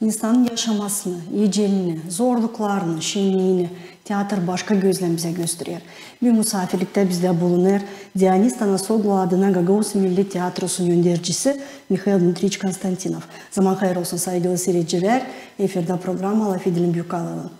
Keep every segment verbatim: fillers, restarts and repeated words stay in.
insanın yaşamasını, ecelini, zorluklarını, şenniini teatr başka gözlän bizä gösterer. Büün musaafirliktä bizdä bulunêr Dionis Tanasoglu adına Gagauz Milli Teatrosunun öndercisi Mihail Dmitriç Konstantinov. Zaman hayır olsun, saygılı siiredicilär. Efirdä programma "Lafedelim büük alılan".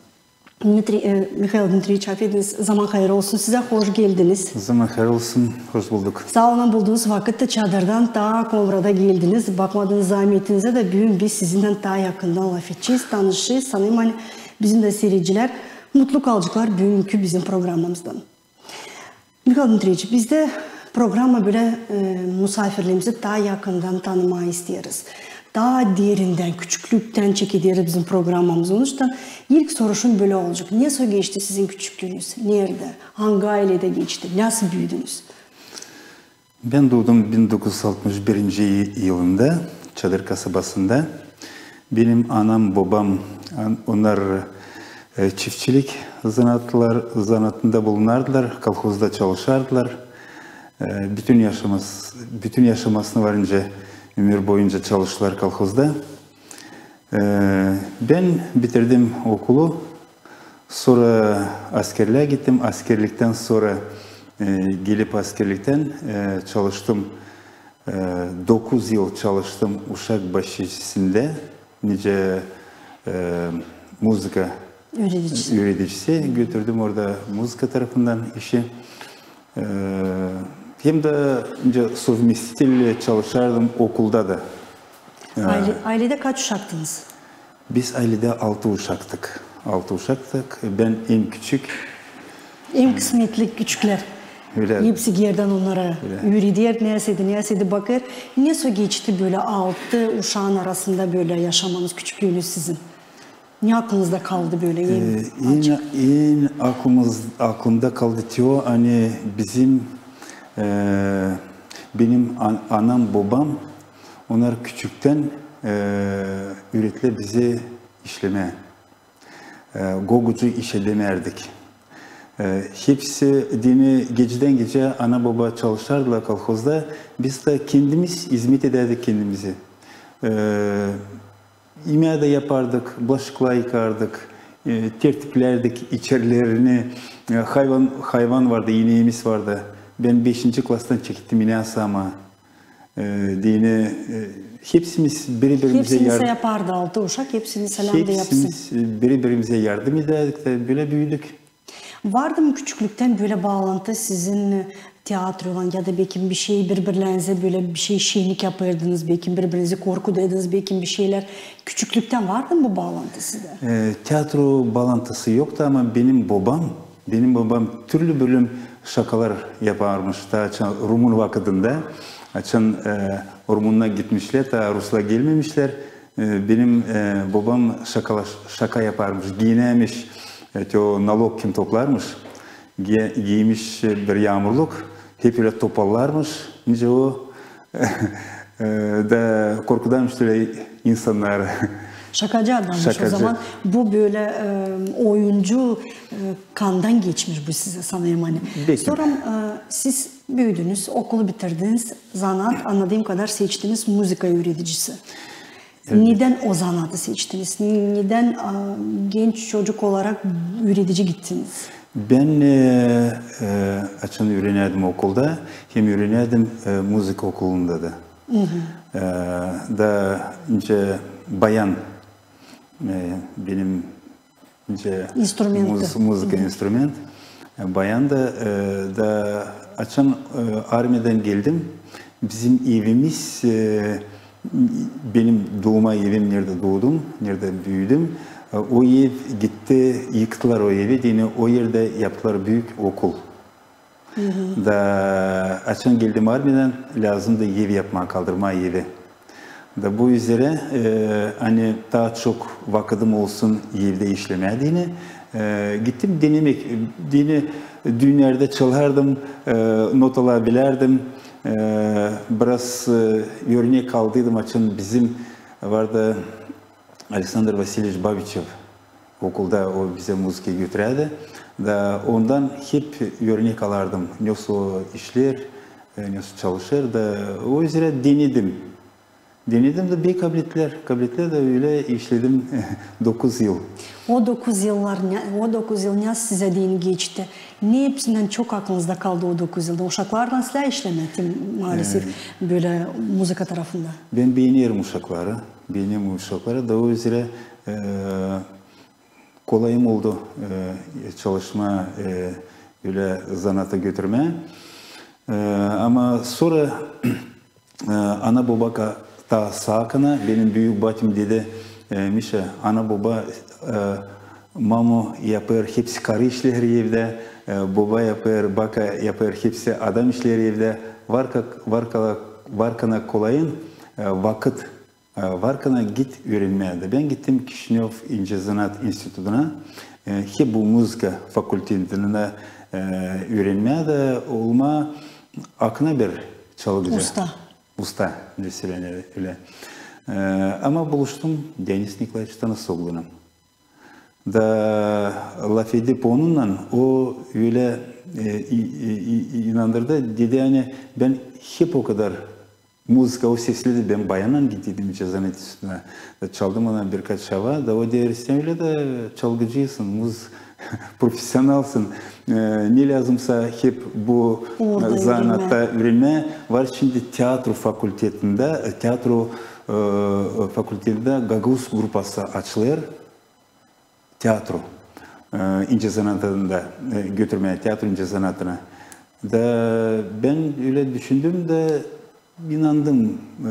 Dmitri, e, Mihail Dmitriç, afediniz, zaman hayır olsun sizä, hoş geldiniz. Zaman hayır olsun, hoş bulduk. Saa olun, buldunuz vakıt da çadırdan taa Komrada geldiniz. Bakmadınız zaametinizä da, büün biz sizinnän taa yakından lafedecez, tanışacez. Sanêrım, ani bizim dä siiredicilär mutlu kalaceklar büünkü bizim programmamızdan. Mihail Dmitriç, biz dä programma bölä, e, musaafirlerimizi taa yakından tanımaa isteeriz. Taa derindän, küçüklüktän çekederiz bizim programmamızı. Onuştan ilk soruşum bölä olacek. Nesoy geçti sizin küçüklüünüz? Neredä? Angı ayledä geçti? Nasıl büüdünüz? Bän duudum bin dokuz üz altmış birinci yılında Çadır kasabasında. Benim anam, bobam, an-, onnar, e, çiftçilik zanaatlar, zanaatında bulunardılar, kolhozda çalışardılar. E, bütün yaşamas-, bütün yaşamasını varınca, ümür boyunca çalıştılar kolhozda. E, bän bitirdim okulu. Sora askerlää gittim. Askerliktän sora, e, gelip askerliktän, e, çalıştım. E, dokuz yıl çalıştım uşak başçisında, nicä, e, muzıka üüredicisi. Üüredicisi. Götürdüm orada muzıka tarafından işi. E, hem dä nicä sovmestitel çalışardım okulda da. E, Aile-, ailedä kaç uşaktınız? Biz ailedä altı uşaktık. Altı uşaktık. Bän en küçük. En kısmetli küçüklär. Ölä. Hepsi gerdän onnara. Ölä. Üüreder, nesädä, nesädä bakêr. Nesoy geçti bölä altı uşaan arasında bölä yaşamanız, küçüklüünüz sizin? Ne aklınızda kaldı bölä? E, en, en aklımız-, aklımda kaldı te o, ani bizim, e, benim an-, anam, bobam, onnar küçüktän, e, üürettilär bizi işlemää. E, gogucu iş edämärdik. E, hepsi deyni gecedän geceyä ana-boba çalışardılar kolhozda. Biz dä kendimiz izmet edärdik kendimizi. E, imää dä yapardık, bulaşıklar yıkardık, e, tertiplärdik içerilerini. E, hayvan, hayvan vardı, ineemiz vardı. Bän beşinci klastan çekettim inää saamaa. E, deyni, e, hepsimiz biri-birimizä... Hepsiniz yapardı, altı uşak, hepsiniz sälän dä yapsın. Hepsimiz, e, biri-birimizä yardım edärdik dä, bölä büüdük. Vardı mı küçüklüktän bölä baalantı sizin teatroylan ya da, bekim, bir şey biri-birlerinizä bölä bir şey şennik yapardınız, bekim, biri-birinizi korkudardınız, bekim, bir şeylär? Küçüklüktän vardı mı bu baalantı sizdä? E, teatro baalantısı yoktu, ama benim bobam Benim bobam türlü bölä şakalar yaparmış. Taa açan rumun vakıdında, açan, e, rumunnar gitmişlär, taa ruslar gelmemişlär. E, benim, e, bobam şakala-, şaka yaparmış, giinärmiş, e, te o nalog kim toplarmış, gi-, giymiş, e, bir yaamurluk, hep ölä topallarmış. Nicä o E, da korkudarmış ölä insannarı. Şakacı adammış. Şakacı. O zaman bu bölä, e, oyuncu, e, kandan geçmiş bu sizä, sanêrım, ani. Bekim. Sora, e, siz büüdünüz, okulu bitirdiniz, zanaat, annadıım kadar, seçtiniz, muzıka üüredicisi. Evet. Nedän o zanaatı seçtiniz? Nedän, e, genç çocuk olarak üüredici gittiniz? Bän, e, e, açan üürenärdim okulda, hem üürenärdim, e, muzıka okulunda da. E, da nicä bayan, e, benim nicä instrument, muz-, muzıka instrument. E, bayan da, e, da açan, e, armiyadan geldim, bizim evimiz, e, benim duuma evim, neredä duudum, neredä büüdüm, e, o ev gitti, yıktılar o evi, deyni o erdä yaptılar büük okul. Da açan geldim armiyadan, lääzımdı ev yapmaa, kaldırmaa evi. Da bu üzerä, e, ani taa çok vakıdım olsun evdä işlemää deyni, e, gittim denemäk, deyni düünnerdä çalardım, e, notalar bilärdim, e, biraz, e, örnek aldıydım, açan bizim vardı Aleksandr Vasilyeviç Babiçev, okulda o bizä muzıkayı götürärdi. Da ondan hep örnek alardım, nesoy o işleer, e, nesoy o çalışêr. Da o üzerä denedim. Denedim dä, beni kablettilär. Kablettilär dä, ölä işledim dokuz yıl. O dokuz yıllar, ne- o dokuz yıl ne sizä deyni geçti? Ne hepsindän çok aklınızda kaldı o dokuz yılda? Uşaklarlan sizlär işlemää, maalesef, bölä muzıka tarafında. Bän beenerim uşakları. Beenerim uşakları. Da o üzerä e, kolayım oldu e, çalışmaa, e, ölä zanaata götürmää. E, ama sora e, ana-boba ka- taa saakana, benim büük batim dedi, e, Mişa, ana-boba, e, mamo yapêr hepsi karı işleri evdä, e, boba yapêr, baka yapêr hepsi adam işleri evdä, var ka- var kala- var kana kolayın, e, vakıt e, var kana git üürenmää. Da bän gittim Kişinöv incä zanaat institutuna, e, hep bu muzıka fakultetindä e, üürenmää da olmaa akına bir çalgıcı. Usta. Usta, deseler ölä. E, ama buluştum Dionis Nikolaeviç Tanasoglunnan. Da lafedip onunnan, o ölä e, i- i- i- inandırdı, dedi, ani bän hep o kadar muzıka, o sesledi, bän bayannan gittiydim incä zanaat institutuna. Da çaldım ona birkaç ava, da o deer: sän ölä dä çalgıcıysın, muz profesionalsın. E, ne lääzımsa hep bu zanaatta üürenmää. Var şindi teatro fakultetindä, e, teatro e, fakultetindä gagauz grupası açılêr. Teatro e, incä zanaatında e, götürmää teatro incä zanaatına. Da bän ölä düşündüm da inandım. E,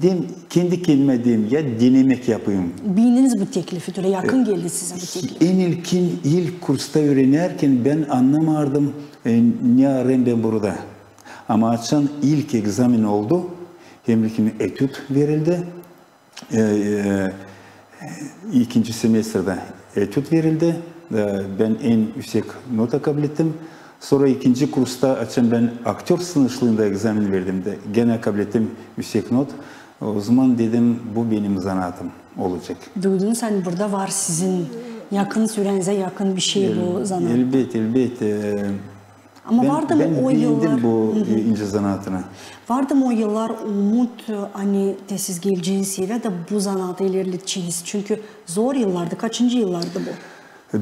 deerim, kendi kendimä deerim, ya denemäk yapayım. Beendiniz bu teklifi, ölä yakın geldi sizä bu teklif? En ilkin ilk kursta üürenärkän bän annamardım, e, ne arêêrım bän burada. Ama açan ilk ekzamen oldu, hem ilkin etüt verildi. E, e, ikinci semestrda etüt verildi. E, bän en üüsek nota kablettim. Sora ikinci kursta, açan bän aktör sınışlıında ekzamen verdim dä, genä kablettim üüsek not. O zaman dedim, bu benim zanaatım olacek. Duydunuz, ani burada var sizin yakın, süränizä yakın bir şey bu zanaat. Elbet, elbet. E, Ama vardı mı o yıllar, bu e, incä zanaatına. Vardı mı o yıllar umut, e, ani te siz geleceniz evä da bu zanaatı ilerledeceniz? Çünkü zor yıllardı. Kaçıncı yıllardı bu?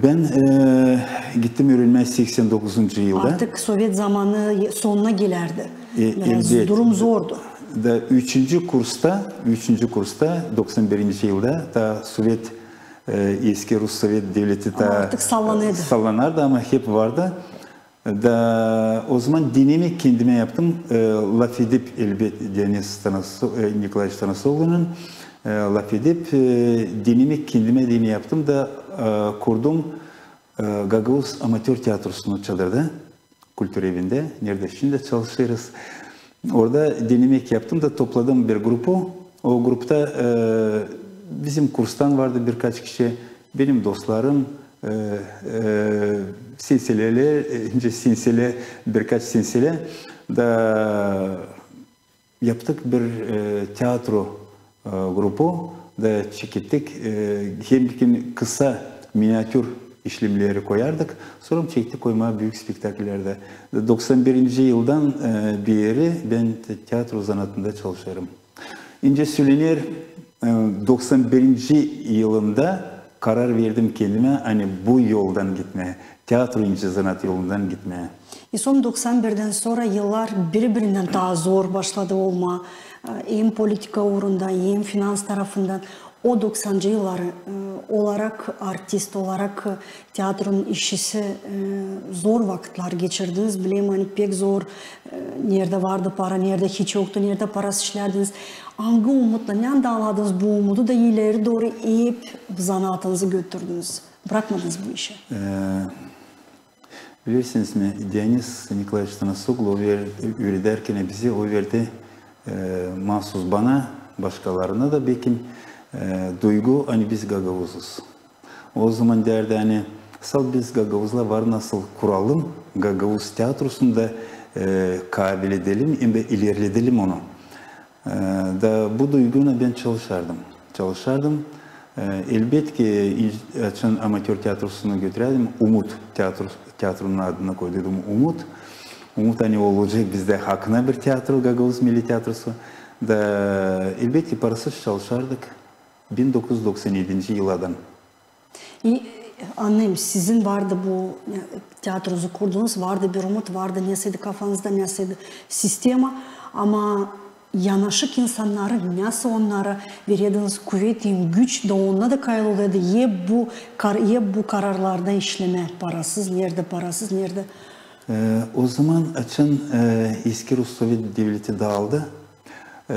Bän e, gittim üürenmää seksän dokuzuncu yılda. Artık sovet zamanı sonuna gelärdi. E, biraz elbet. Durum zordu. Da üçüncü kursta, üçüncü kursta doksan birinci yılda, taa sovet, e, eski Rus Sovet Devleti taa artık sallanardı, ama hep vardı. Da o zaman denemäk kendimä yaptım. E, lafedip, elbet, Dionis Tanaso- e, Nikolaeviç Tanasoglunnan, e, lafedip, e, denemäk kendimä deyni yaptım da e, kurdum e, Gagauz amatör teatrosunu Çadırda, kultura evindä, neredä şindi çalışêrız. Orada denemäk yaptım da topladım bir grupu. O grupta e, bizim kurstan vardı birkaç kişi, benim dostlarım, e, e, senselerlär, e, ince senselä, birkaç senselä da yaptık bir e, teatro e, grupu da çekettik. E, hem kısa miniatür işlemleri koyardık. Sora çektik koymaa büük spektakllär dä. Doksan birinci yıldan e, beeri bän te- teatro zanaatında çalışêrım. İnce sölener, e, doksan birinci yılında karar verdim kendimä, ani bu yoldan gitmää, teatro incä zanaat yolundan gitmää. E, sora doksan birdän sora yıllar biri-birindän taa zor başladı olmaa, e, hem politika uurunda, hem finans tarafından. O doksancı yılları e, olarak artist, olarak e, teatronun işçisi, e, zor vakıtlar geçirdiniz. Bilerim, ani pek zor, e, neredä vardı para, neredä hiç yoktu, neredä parasız işlärdiniz. Angı umutlan, neredä aladınız bu umudu da ileri dooru hep zanaatınızı götürdünüz? Brakmadınız bu işi? E, Bilersiniz mi, Dionis Nikolaeviç Tanasoglu, o ver- üüredärkän bizä, o verdi e, maasuz bana, başkalarına da bekim, e, duygu, ani biz gagauzuz. O zaman deerdi, ani sal biz gagauzlar var nasıl kuralım gagauz teatrosunu da e, kabil edelim hem dä ilerledelim onu. E, da bu duyguylan bän çalışardım. Çalışardım. E, elbetki, ilk açan amatör teatrosunu götürärdim, Umut teatro- teatronun adını koyduydum Umut. Umut, ani olacek bizdä hakına bir teatro, Gagauz milli teatrosu. Da, elbetki, parasız çalışardık bin dokuz üz doksan edinci yıldan. E, annêêrım, sizin vardı bu, e, teatrunuzu kurdunuz, vardı bir umut, vardı neseydi kafanızda, neseydi sistema, ama yanaşık insannarı, nasıl onnara verediniz kuvet hem güç, da onnar da kayıl olêrdı, e, bu kar-, e, bu kararlarda işlemää, parasız, neredä parasız, neredä. E, o zaman açan, e, eski Rus Sovet Devleti daaldı. E,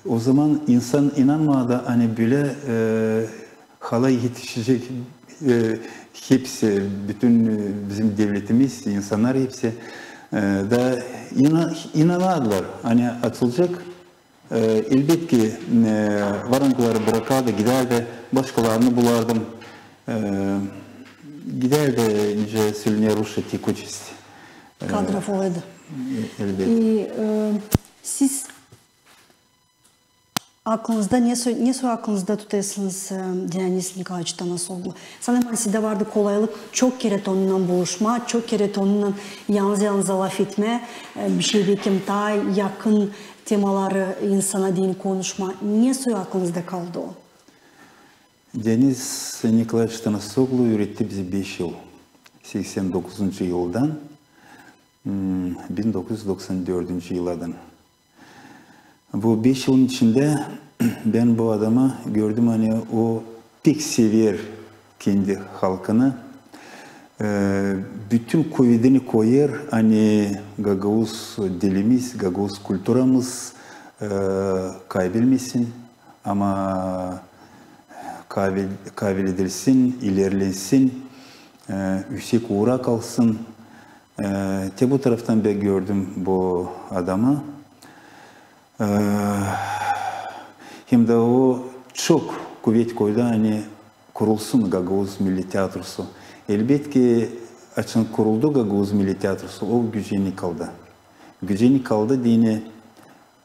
o zaman insan inanmêêrdı, ani bölä, e, hala etişecek, e, hepsi, bütün, e, bizim devletimiz, insannar hepsi, e, da ina-, inanardılar, ani açılacek. E, elbetki, e, varangları brakêrdı, gidärdi, başkalarını bulardım. E, gidärdi, nicä sölener rusça, tekuçest. E, Kadrov olêrdı. E, elbet. E, e, siz aklınızda, nesoy, nesoy aklınızda tutêrsınız, e, Dionis Nikolayçı Tanasoglu? Sanêrım, ani sizdä vardı kolaylık çok kerä onunnan buluşmaa, çok kerä onunnan yalnız-yalnıza lafetmää, e, bişey, bekim, taa yakın temaları insana deyni konuşmaa. Nesoy aklınızda kaldı o? Dionis Nikolayçı Tanasoglu üüretti bizi beş yıl. Seksän dokuzuncu yıldan, hmm, bin dokuz üz doksan dördüncü yıladan. Bu beş yılın içindä bän bu adamı gördüm, ani o pek sever kendi halkını. E, bütün kuvedini koyêr, ani gagauz dilimiz, gagauz kulturamız, e, kaybelmesin, ama kaybel-, kaybedilsin, ilerlensin, e, üüsek uura kalsın. E, te bu taraftan bän gördüm bu adamı. E, hem dä o çok kuvet koydu, ani kurulsun Gagauz milli teatrusu. Elbetki, açan kuruldu Gagauz milli teatrusu, o gücä ne kaldı. Gücä ne kaldı deyni,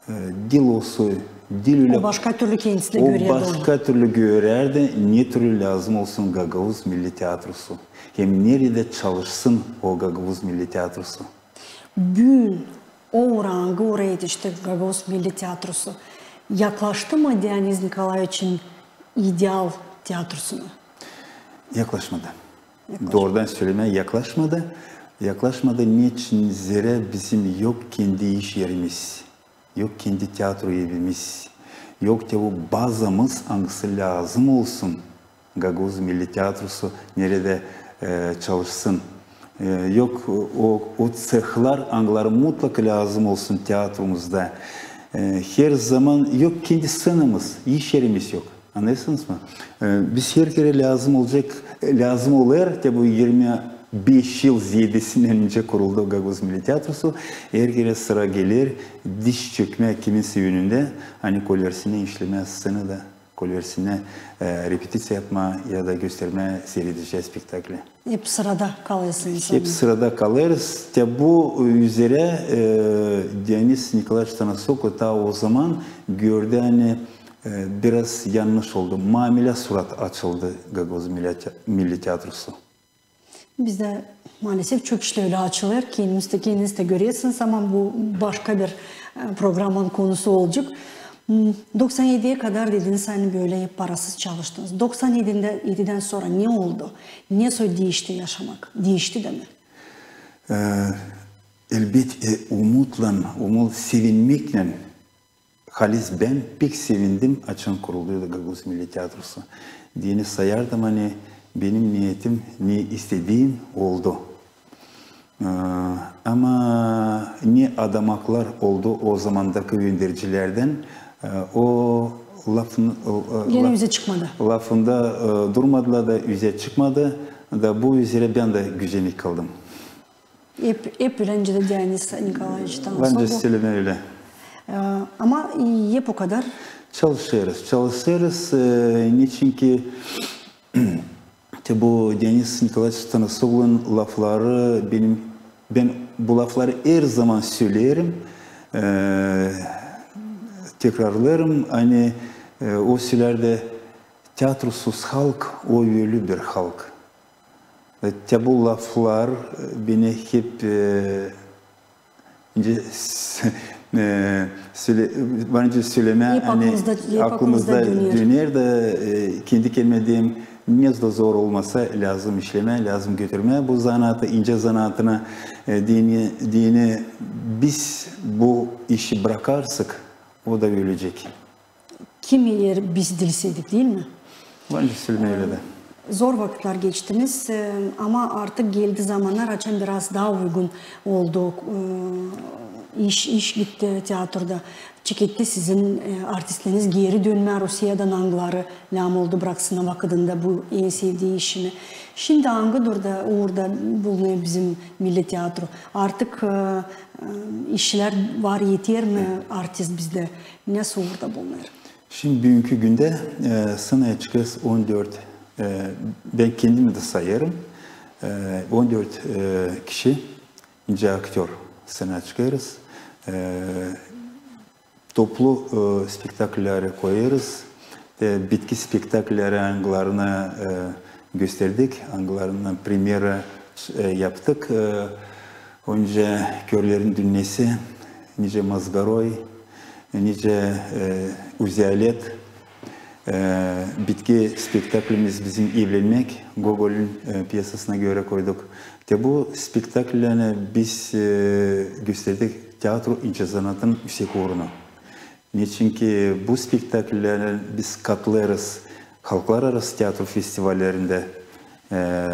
e, diil olsun, diil ölä. O başka türlü kendisi dä görärdi onu. O başka türlü görärdi, ne türlü lääzım olsun Gagauz milli teatrusu. Hem neredä çalışsın o Gagauz milli teatrusu. Büün o uura, angı uura etişti Gagauz milli teatrusu. Yaklaştı mı Dionis Nikolayçın ideal teatrusuna? Yaklaşmadı. Yaklaşmadı. Doorudan sölemää, yaklaşmadı. Yaklaşmadı, neçin zerä bizim yok kendi iş erimiz, yok kendi teatro evimiz, yok te bu bazamız, angısı lääzım olsun Gagauz milli teatrusu neredä, e, çalışsın. E, yok o, o tsehlar, angıları mutlaka lääzım olsun teatrumuzda. E, her zaman yok kendi sţenamız, iş erimiz yok. Annêêrsınız mı? E, biz her kerä lääzım olacek, e, lääzım olêr, te bu irmi beş yıl zeedesinnän nicä kuruldu Gagauz milli teatrusu, her kerä sıra geler diz çökmää kiminsä önündä, ani kolversinä işlemää sţenada, kolversinä, e, repetisiya yapmaa ya da göstermää, siiredecää spektakli. Hep sırada kalêrsınız. Hep sırada kalêrız. Te bu üzerä, e, Dionis Nikolayç Tanasoglu taa o zaman gördü, ani, e, biraz yannış oldu. Maamilä surat açıldı Gagauz milli te-, milli teatrusu. Bizdä maalesef çok işlär ölä açılêr. Kendiniz dä, kendiniz dä görersiniz, ama bu başka bir, e, programanın konusu olacek. Hmm, doksan ediyä kadar dediniz, ani bölä hep parasız çalıştınız. Doksan edidän sora ne oldu? Nesoy diişti yaşamak? Diişti dä mi? E, elbetki, umutlan, umut, sevinmeklän halis bän pek sevindim, açan kuruldu Gagauz milli teatrusu. Deyni sayardım, ani benim neetim, ne istediim oldu. E, ama ne adamaklar oldu o zamandakı öndercilerdän, e, o lafın, e, genä laf-, üzä çıkmadı. Lafında, e, durmadılar da üzä çıkmadı. Da bu üzerä bän dä gücennik kaldım. Hep, hep ölä nicä dä Dionis Nikolayçtan. Bence sölemää ölä. E, ama hep o kadar. Çalışêrız, çalışêrız, e, neçinki te bu Dionis Nikolayç Tanasoglunun lafları benim, bän bu lafları her zaman söleerim, e, tekrarlêêrım, ani, e, o sölärdi, teatrosuz halk, o ölü bir halk. E, te bu laflar, e, beni hep, e, s-, E, söle, var nicä sölemää, Hep ani aklımızda, hep aklımızda aklımızda döner. döner dä, e, kendi kendimä deerim, ne dä zor olmasa, lääzım işlemää, lääzım götürmää bu zanaatı, incä zanaatını, e, deyni, deyni biz bu işi brakarsak, o da ölecek. Kim eer biz diilseydik, diil mi? Var nicä sölemää ölä dä. Zor vakıtlar geçtiniz, e, ama artık geldi zamannar, açan biraz taa uygun oldu. E, iş, iş gitti teatroda. Çeketti sizin, e, artistleriniz geeri dönmää Rusiyadan, angıları lääzım oldu braksınnar vakıdında bu en sevdii işini. Şindi angı durda, uurda bulunêr bizim milli teatro? Artık, e, e, işlär var, eter mi artist bizdä? Nasıl uurda bulunêr? Şindi büünkü gündä, e, sţenaya çıkêrız on dört, e, bän kendimi dä sayêrım, e, on dört, e, kişi, nicä aktör sţenaya çıkêrız. E, toplu, e, spektaklleri koyêrız. Te bitki spektaklleri, angılarını, e, gösterdik, angılarını premyera, e, yaptık. E, Önce Körlerin dünnesi, nicä Mazgaroy, nicä, e, Uzialet. E, bitki spektaklimiz bizim Evlenmäk, Gogolun, e, pyesasına görä koyduk. Te bu spektakllerini biz, e, gösterdik teatro incä zanaatın üüsek uuruna. Neçinki bu spektakllerini biz katlêêrız halklararası teatro festivallerindä, e,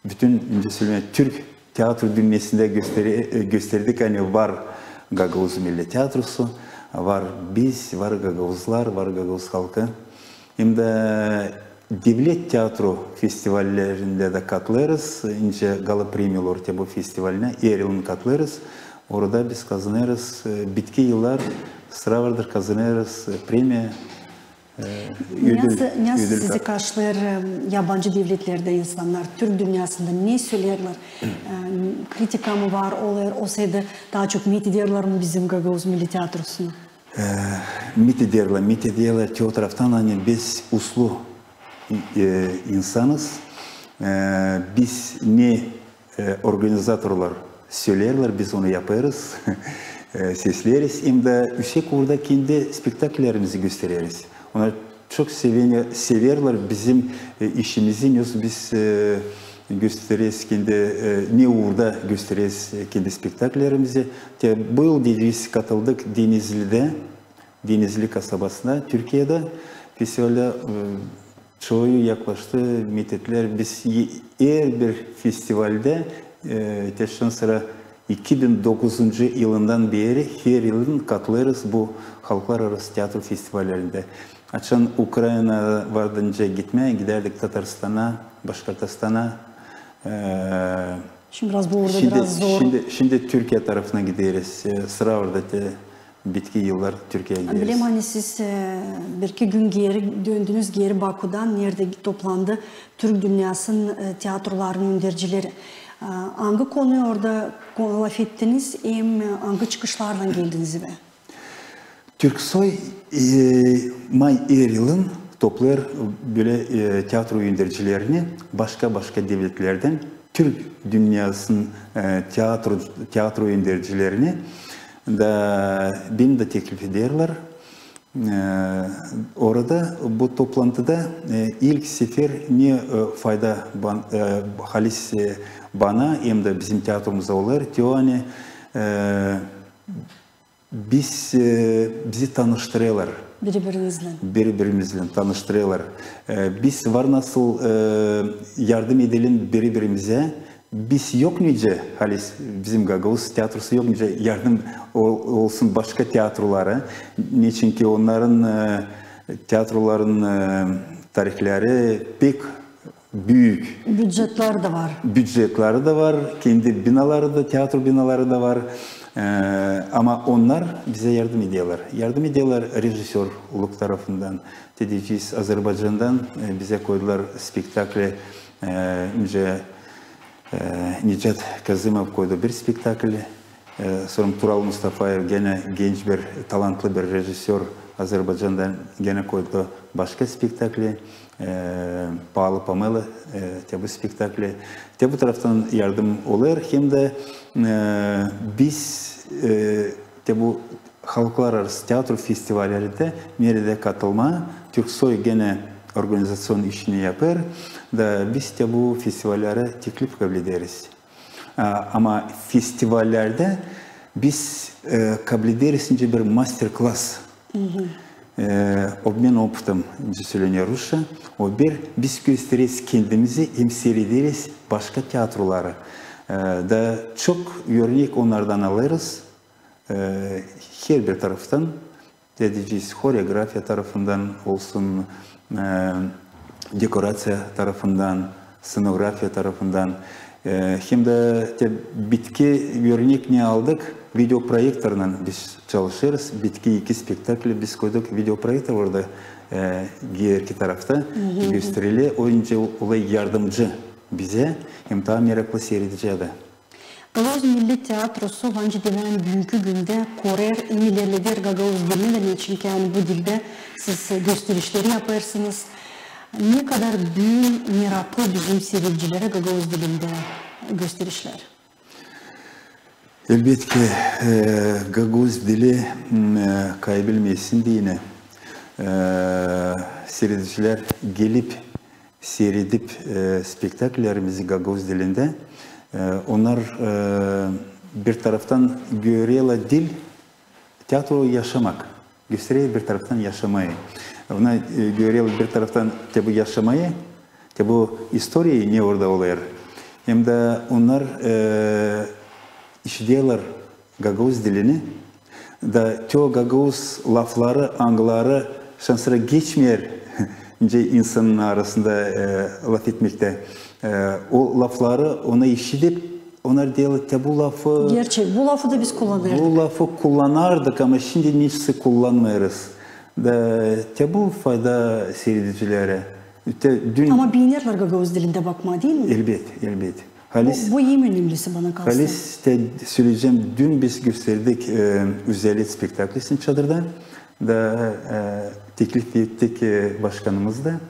bütün, nicä sölemää, türk teatro dünnesindä gösteri-, e, gösterdik, ani var Gagauz milli teatrosu, var biz, var gagauzlar, var gagauz halkı. Hem dä devlet teatro festivallerindä dä katlêêrız, nicä gala premiyalar te bu festivalinä, er yılın katlêêrız. Orada biz kazanêrız, e, bitki yıllar sıra vardır kazanêrız, e, premiya, e, ödül. Nasıl, nasıl ödül sizi ka- karşılêêr, e, yabancı devletlerdä insannar, türk dünnäsindä ne söleerlär? E, kritika mı var, olêr, olsaydı taa çok methederlär mi bizim Gagauz milli teatrosunu? E, methederlär, methederlär te o taraftan, ani biz uslu, e, insanız. E, biz ne, e, organizatorlar söleerlär, biz onu yapêrız, e, sesleeriz. Hem dä üüsek uurda kendi spektakllerimizi göstereriz. Onnar çok sevene-, severlär bizim, e, işimizi, nasıl biz, e, göstereriz kendi, e, ne uurda göstereriz, e, kendi spektakllerimizi. Te bu yıl biz katıldık Denizlidä, Denizli kasabasında, Türkiyedä festivalda, e, çoyu yaklaştı, methettilär. Biz e-, er bir festivaldä, e, te şindi sıra iki bin dokuzuncu yılından beeri her yılın katlêêrız bu halklararası teatro festivallerindä. Açan Ukraina vardı nicä gitmää, gidärdik Tataristana, Başkortostana. E, Şindi biraz bu uurda şindi, biraz zor. şindi, şindi Türkiye tarafına gideriz. E, sıra orada te bitki yıllar Türkiyeyä gideriz. Bilerim, ani siz, e, bir iki gün geeri döndünüz, geeri Bakudan, neredä toplandı türk dünnäsinin, e, teatrolarının öndercileri. E, angı konuyu orada ko-, lafettiniz, hem, e, angı çıkışlarlan geldiniz evä? Türksoy, e, may er yılın toplêêr bölä, e, teatro öndercilerini başka-başka devletlerdän, türk dünnäsinin, e, teatro, teatro öndercilerini da beni dä teklif ederlär. E, orada bu toplantıda, e, ilk sefer ne, e, fayda ban-, e, halis, e, bana hem dä bizim teatromuza olêr, te o ani, e, biz, e, bizi tanıştırêrlar. Biri-birinizlän. Biri-birimizlän tanıştırêrlar. E, biz var nasıl, e, yardım edelim biri-birimize, biz yok nicä, halis bizim gagauz teatrosu yok nicä yardım ol-, olsun başka teatrolara. Neçinki onnarın, e, teatroların, e, tarihleri pek büük. Bücetleri dä var. Bücetleri dä var, kendi binaları da, teatro binaları da var. E, ama onnar bizä yardım ederlär. Yardım ederlär rejissörluk tarafından. Te deyecez, Azerbaycandan, e, bizä koydular spektakli, e, nicä, e, Nicat Kazımov koydu bir spektakli. E, sora Tural Mustafaev, genä genç bir, talantlı bir rejissör Azerbaycandan, genä koydu başka spektakli. E, Paalı Pamela, e, te bu spektakli. Te bu taraftan yardım olêr, hem dä, e, biz, e, te bu halklararası teatro festivallerindä neredä katılmaa. Türksoy genä organizaţion işini yapêr, da biz te bu festivallere teklif kablederiz. A, ama festivallerdä biz, e, kablederiz nicä bir master-klass. E, obmen opıtım, nicä sölener rusça. O bir biz göstereriz kendimizi hem siirederiz başka teatroları. E, da çok örnek onnardan alêrız. E, herbir taraftan, deyecez, horeografiya tarafından olsun, e, dekoraţiya tarafından, ţenografiya tarafından. E, hem dä te bitki örnek ne aldık, videoproektornan biz çalışêrız. Bitki iki spektakli biz koyduk videoproektor, orada, e, geerki tarafta gösterile. O nicä olêr yardımcı bizä, hem taa meraklı siirediciyä dä. Gagauz milli teatrosu bence demeelim büünkü gündä korêr hem ilerleder gagauz dilini dä, neçin ki, ani bu dildä siz gösterişleri yapêrsınız. Ne kadar büün meraklı bizim siiredicilerä gagauz dilindä gösterişlär? Elbetki, e, gagauz dili, m, e, kaybelämesin deyni, e, siiredicilär gelip siiredip, e, spektakllerimizi gagauz dilindä, e, onnar, e, bir taraftan görerlär dil, teatro yaşamak, gösterer bir taraftan yaşamayı. Onnar, e, görerlär bir taraftan te bu yaşamayı, te bu istoriyayı, ne orada olêr. Hem dä onnar, e, işiderlär gagauz dilini, da te o gagauz lafları, angıları şansora geçmeer nicä insanın arasında, e, lafetmektä. E, o lafları onnar işidip, onnar deerlär, te bu lafı, gerçek, bu lafı da biz kullanêrdık. Bu lafı kullanardık, ama şindi neçin kullanmêêrız. Da te bu fayda siiredicilerä. Te dün... Ama beenerlär gagauz dilindä bakmaa, diil mi? Elbet, elbet. Halis, bu, bu en önemlisi bana kalsa. Halis te söleyecäm, dün biz gösterdik, e, Üzelit spektaklisini çadırda. Da, e, teklif ettik, e, başkanımıza da.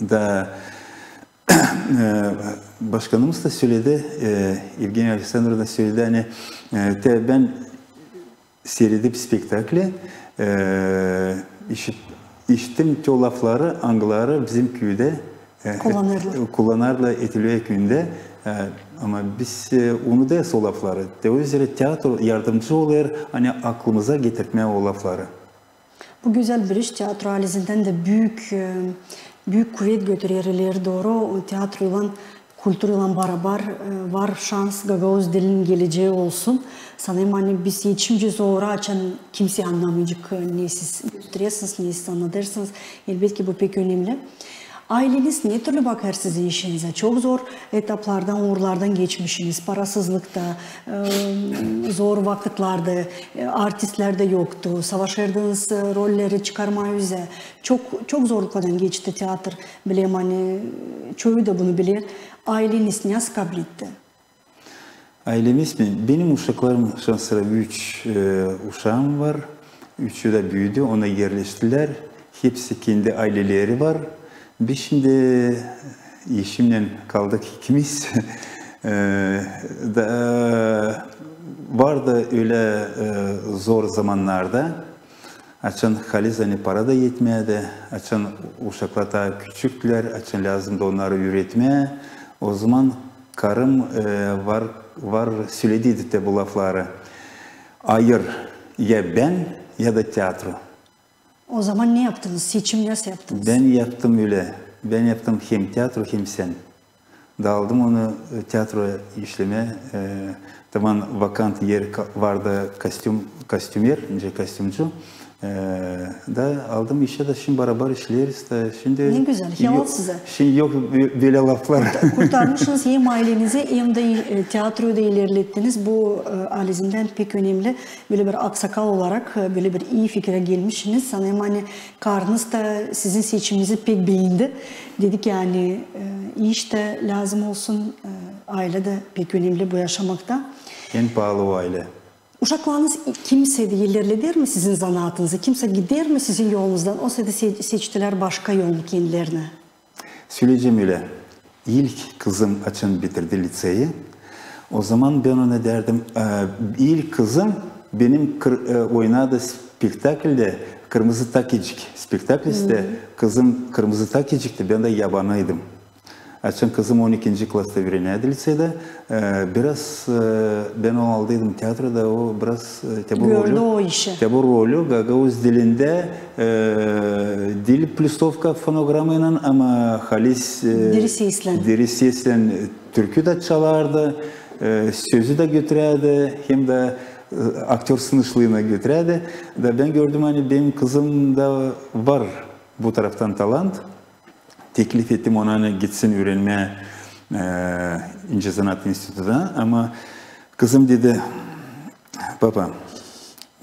Da, e, başkanımız da söledi, e, Evgeniya Aleksandrovna da söledi, ani, e, te bän siiredip spektakli, e, işit-, işittim te o lafları, angıları bizim küüdä, e, kullanarlar. Kullanarlar Etilöv küüyündä, e, ama biz, e, unudêrız o lafları. Te o üzerä teatro yardımcı olêr, ani aklımıza getirtmää o lafları. Bu gözäl bir iş, teatro ailesindän dä büük, e, büük kuvet götürer ileri dooru. O teatroylan, kulturaylan barabar, e, var şans gagauz dilin gelecää olsun. Sanêrım, ani biz etişmeyecez ora, açan kimsey annamayacek, e, ne siz gösterersiniz, ne siz annadêrsınız. Elbetki, bu pek önemli. Aileniz ne türlü bakêr sizin işinizä? Çok zor etaplardan, uurlardan geçmişiniz, parasızlıkta, e, zor vakıtlarda, e, artistlär dä yoktu, savaşêrdınız, e, rolleri çıkarmaa üzä. Çok, çok zorluklardan geçti teatr, bilerim, ani çoyu da bunu biler. Aileniz ne kabletti? Ailemiz mi? Benim uşaklarım, şansora üç, e, uşaam var. Üçü dä büüdü, ona erleştilär. Hepsi kendi aileleri var. Biz şindi eşimnän kaldık ikimiz. E, da vardı ölä, e, zor zamannarda. Açan halizdän para da etmärdi, açan uşaklar taa küçüktülär, açan lääzımdı onnarı üüretmää. O zaman karım, e, var, var sölediydi te bu lafları: ayır, ya bän, ya da teatro. O zaman ne yaptınız? Seçim nasıl yaptınız? Bän yaptım ölä. Bän yaptım hem teatro, hem sän. Da aldım onu, e, teatroya işlemää. E, taman vakant er ka-, vardı kostüm, kostümer, nicä kostümcu. E, da aldım işä da şindi barabar işleeriz da şindi... Ne gözäl, helal sizä. Şindi yok bö-, bölä laflar. Kurta-, kurtarmışsınız hem ailenizi, hem dä, e, teatroyu da ilerlettiniz. Bu, e, ailesindän pek önemli. Bölä bir aksakal olarak, e, bölä bir ii fikirä gelmişsiniz. Sanêrım, ani karınız da sizin seçiminizi pek beendi. Dedi ki, ani, e, iş tä lääzım olsun, e, aile dä pek önemli bu yaşamakta. En paalı o aile. Uşaklarınız kimsey dä ilerleder mi sizin zanaatınızı? Kimsey gider mi sizin yolunuzdan? Osa da se-, seçtilär başka yolu kendilerinä? Söleyecäm ölä. İlk kızım açan bitirdi liţeyi, o zaman bän ona deerdim, e, ilk kızım benim kır- e, oynadı spektakldä, Kırmızı takicik spektaklisttä, kızım Kırmızı takiciktı, bän dä yabanıydım. Açan kızım on ikinci klasta üürenärdi liţeydä, e, biraz, e, bän onu aldıydım teatroda, o biraz, e, te bu rolü, te bu rolü gagauz dilindä, e, diil plusovka fonogramaylan, ama halis, e, diri seslän, e, türkü dä çalardı, e, sözü dä götürärdi, hem dä, e, aktör sınışlıına götürärdi. Da bän gördüm, ani benim kızımda var bu taraftan talant. Teklif ettim ona, ani gitsin üürenmää, e, İnce Zanaat İnstitutuna, ama kızım dedi: "Papa,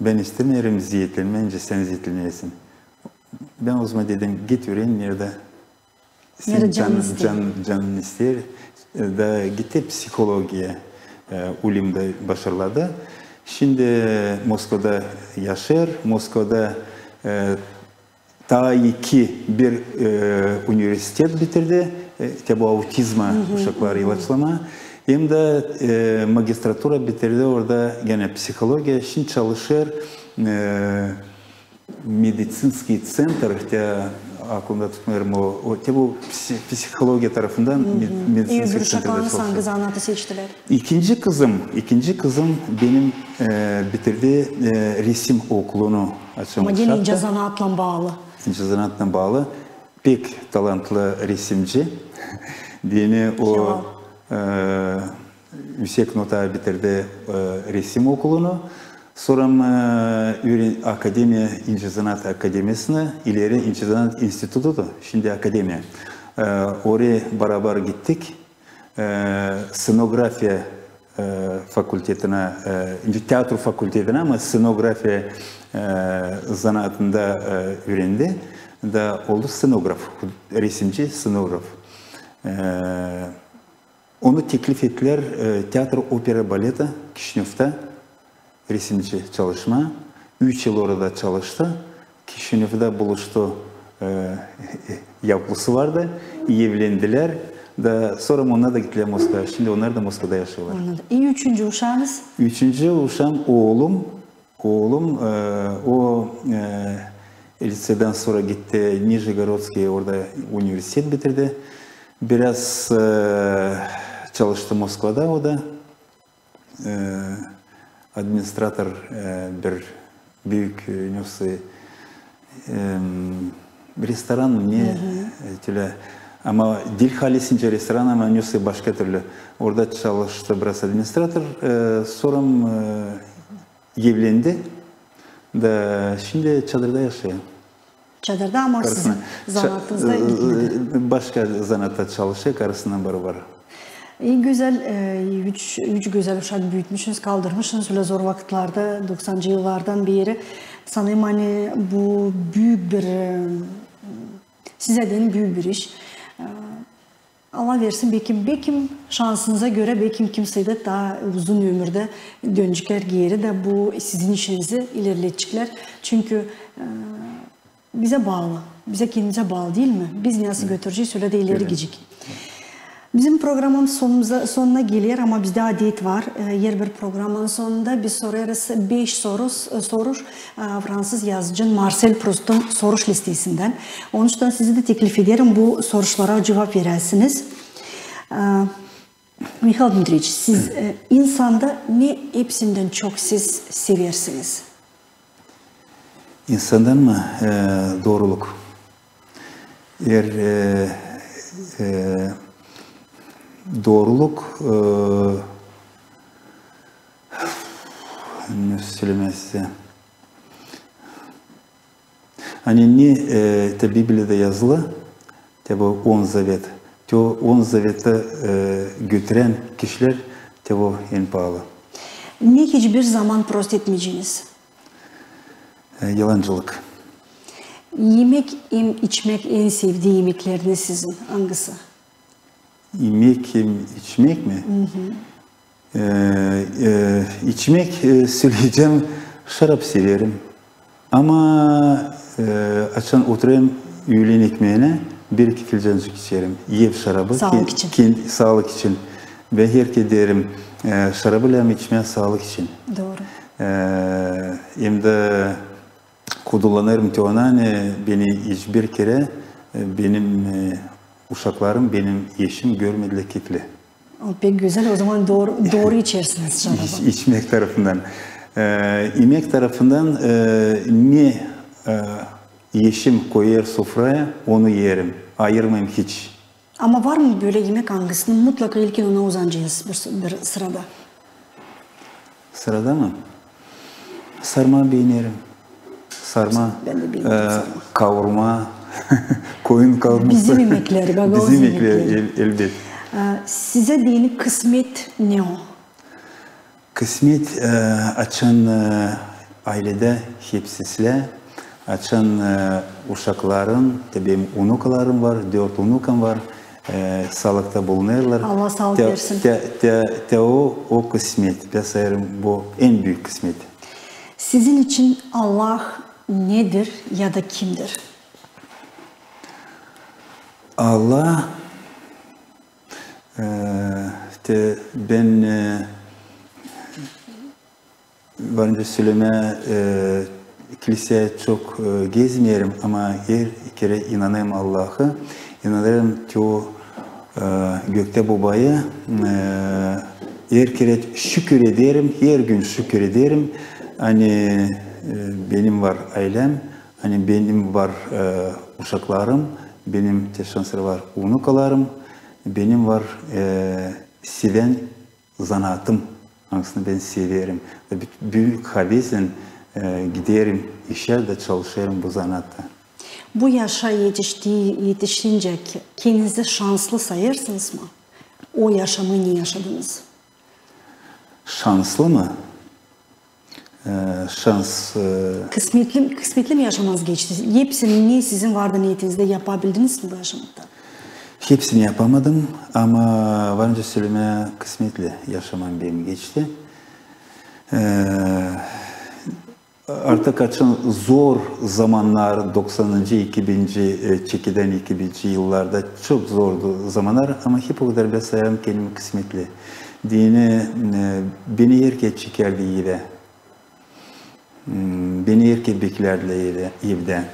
bän istämeerim zeetlenmää, nicä sän zeetlenersin." Bän ozaman dedim: "Git üüren, neredä senin canın isteer." Da gitti psihologiya, e, Ulimda başarladı. Şindi Moskvada yaşêêr. Moskvada, e, taa iki bir, e, universitet bitirdi. E, te bu autizma uşakları ilaçlamaa. Hem dä, e, magistratura bitirdi orada genä psihologiya. Şindi çalışêr, e, медицинский центр, te aklımda tutmêêrım o, o, te bu psi- psihologiya tarafından med- медицинский центрда çalışêr. Angı zanaatı seçtilär? İkinci kızım, ikinci kızım benim, e, bitirdi, e, resim okulunu. Ama genä ince zanaatlan baalı. İnce zanaatlan baalı. Pek talantlı resimci. Deyni o, e, üüsek nota bitirdi, e, resim okulunu. Sora, e, üüren- akademiya, İnce Zanaat Akademiyasını, ileri İnce Zanaat İnstitutu, şindi akademiya. E, oraya barabar gittik. E, sţenografiya, e, fakultetinä, e, indi teatro fakultetinä, ama sţenografiya, e, zanaatında, e, üürendi. Da oldu sţenograf, resimci, sţenograf. E, Onu teklif ettilär, e, teatr opera baleta Kişinövda resimci çalışmaa. Üç yıl orada çalıştı. Kişinövda buluştu, e, yavlusu vardı, evlendilär. Da sora onnar da gittilär Moskvaya. Şindi onnar da Moskvada yaşêêrlar. Annadım. E, üçüncü uşaanız? Üçüncü uşaam oolum. Oolum, e, o, e, liţeydän sora gitti Nijigorodskiye, orada universitet bitirdi. Biraz, e, çalıştı Moskvada o da. E, administrator, e, bir büük, e, nesoy, e, restoran mı ne, e, tölä. Ama diil halis ince restoran, ama nesoy başka türlü. Orada çalıştı biraz administrator, e, sora, e, evlendi. Da şindi çadırda yaşêêr. Çadırda, ama sizin zanaatınızda, e, başka zanaatta çalışêr, karısınnan barabar. E, gözäl, e, üç, üç gözäl uşak büütmüşsünüz, kaldırmışsınız ölä zor vakıtlarda, doksancı yıllardan beeri. Sanêrım, ani bu büük bir, e, sizä deyni büük bir iş. E, Allah versin, bekim, bekim şansınıza görä, bekim kimsey dä taa uzun ömürdä dönecek geeri dä bu sizin işinizi ilerledeceklär. Çünkü, e, bizä baalı, bizä kendimizä baalı, diil mi? Biz nasıl götürecez, ölä dä ileri gidecek. Bizim programamız sonumuza, sonuna geler, ama bizdä adet var. E, herbir programanın sonunda biz sorêrız beş soru, e, soruş, e, fransız yazıcı Marsel Prustun soruş listesindän. Onuştan sizi dä teklif ederim bu soruşlara cuvap veräsiniz. E, Mihail Dmitriç, siz, e, insanda ne hepsindän çok siz seversiniz? İnsandan mı? E, dooruluk. Eer, e, e, dooruluk, e, ne sölemää sizä? Ani ne, e, te Bibliyada yazılı, te bu On zavet. Te o On zaveti, e, götürän kişilär, te o en paalı. Ne hiçbir zaman prost etmeyeceniz? E, yalancılık. İyämäk hem içmäk en sevdii iimekleriniz sizin angısı? İyämäk hem içmäk mi? E, e, içmäk, e, söleyecäm, şarap severim. Ama, e, açan oturêrım üülen ekmeeynä, bir-iki filcancık içerim. Ev şarabı. Saalık için. Saalık için. Ve herkerä deerim, e, şarabı lääzım içmää saalık için. Dooru. E, hem dä kudlanêrım te onu, ani beni hiçbir kerä, e, benim, e, uşaklarım, benim eşim görmedilär kitli. O pek gözäl, o zaman dooru, dooru içersiniz şarabı. İç-, içmäk tarafından. E, imäk tarafından, e, ne, e, eşim koyêr sofraya, onu iyerim. Ayırmayım hiç. Ama var mı bölä imäk, angısını mutlaka ilkin ona uzanacenız bir, bir sırada? Sırada mı? Sarma beenerim. Sarma, bän dä beenerim, e, sarma. Kavurma, koyun kavurması. Bizim imäklär, gagauz imäklär. Bizim imäklär, el-, elbet. E, sizä deyni kısmet ne o? Kısmet, e, açan, e, ayledä hepsi islää, açan, e, uşakların, te benim unukalarım var, dört unukam var, e, saalıkta bulunêrlar. Allah saalık versin. Te, te, te o, o kısmet. Bän sayêrım, bu en büük kısmet. Sizin için Allah nedir ya da kimdir? Allah, e, te bän, e, var nicä sölemää, e, kilisäyä çok, e, gezmeerim, ama her kerä inanêrım Allahı, inanêrım te o, e, göktä Bobayı, e, her kerä şükür ederim, her gün şükür ederim, ani, e, benim var aylem, ani benim var, e, uşaklarım, benim te şansora var unukalarım, benim var, e, sevän zanaatım, angısını bän severim. Da bü-, büük havezlän, e, giderim işä da çalışêrım bu zanaatta. Bu yaşa etişti-, etişincä ke-, kendinizi şanslı sayêrsınız mı? O yaşamı ne yaşadınız? Şanslı mı? E, şans, e, kısmetli, kısmetli mi yaşamanız geçti? Hepsini ne sizin vardı niyetinizdä, yapabildiniz mi bu yaşamakta? Hepsini yapamadım, ama var nicä sölemää, kısmetli yaşamam benim geçti. E, artık açan zor zamannar, doksanıncı, iki bininci, e, çekidän iki bininci yıllarda çok zordu zamannar, ama hep o kadar bän sayêrım kendimi kısmetli. Deyni, e, beni herkez çekärdi evä. Hmm, beni herkez beklärdilär evä, evdä.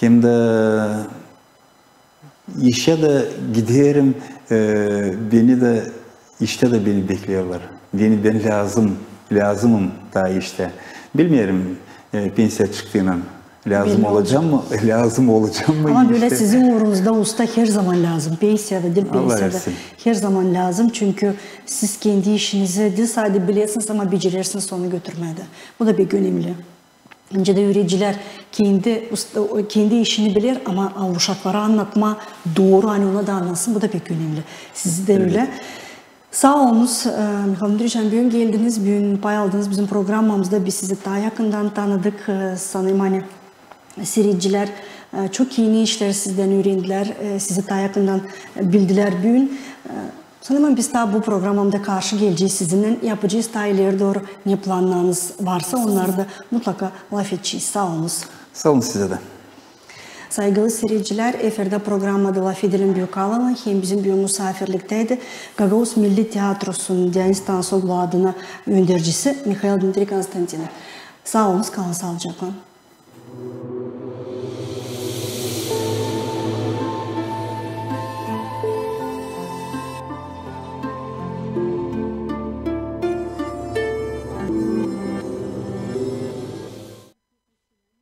Hem dä işä dä giderim, e, beni dä, iştä dä beni bekleerlär. Deyni bän lääzım, lääzımım taa iştä. Bilmeerim, e, pensiya çıktıynan lääzım olacam mı, lääzım olacam mı iştä. Ama bölä sizin uurunuzda usta herzaman lääzım. Pensiya da diil, pensiya da herzaman lääzım. Çünkü siz kendi işinizi diil sade bilersiniz, ama becerersiniz onu götürmää dä. Bu da pek önemli. Öncä dä üüredicilär kendi usta-, kendi işini biler, ama uşaklara annatmaa dooru, ani ona da annasın, bu da pek önemli. Siz dä ölä. Saa olunuz, e, Mihail Dmitriç, ani büün geldiniz, büün pay aldınız bizim programamızda, biz sizi taa yakından tanıdık. E, sanêrım, ani siiredicilär, e, çok eni işleri sizdän üürendilär, e, sizi taa yakından bildilär büün. E, sanêrım, biz taa bu programamızda karşı gelecez sizinnän, yapacez taa ileri dooru ne plannarınız varsa, onnarı da mutlaka lafedecez. Saa olunuz. Saa olun sizä dä. Saygılı siiredicilär, efirdä programmadı "Lafedelim büük alana", hem bizim büün musaafirlikteydi Gagauz Milli Teatrosunun Dionis Tanasoglu adına öndercisi Mihail Dmitriy Konstantinov. Saa olunuz, kalın saalıcaklan.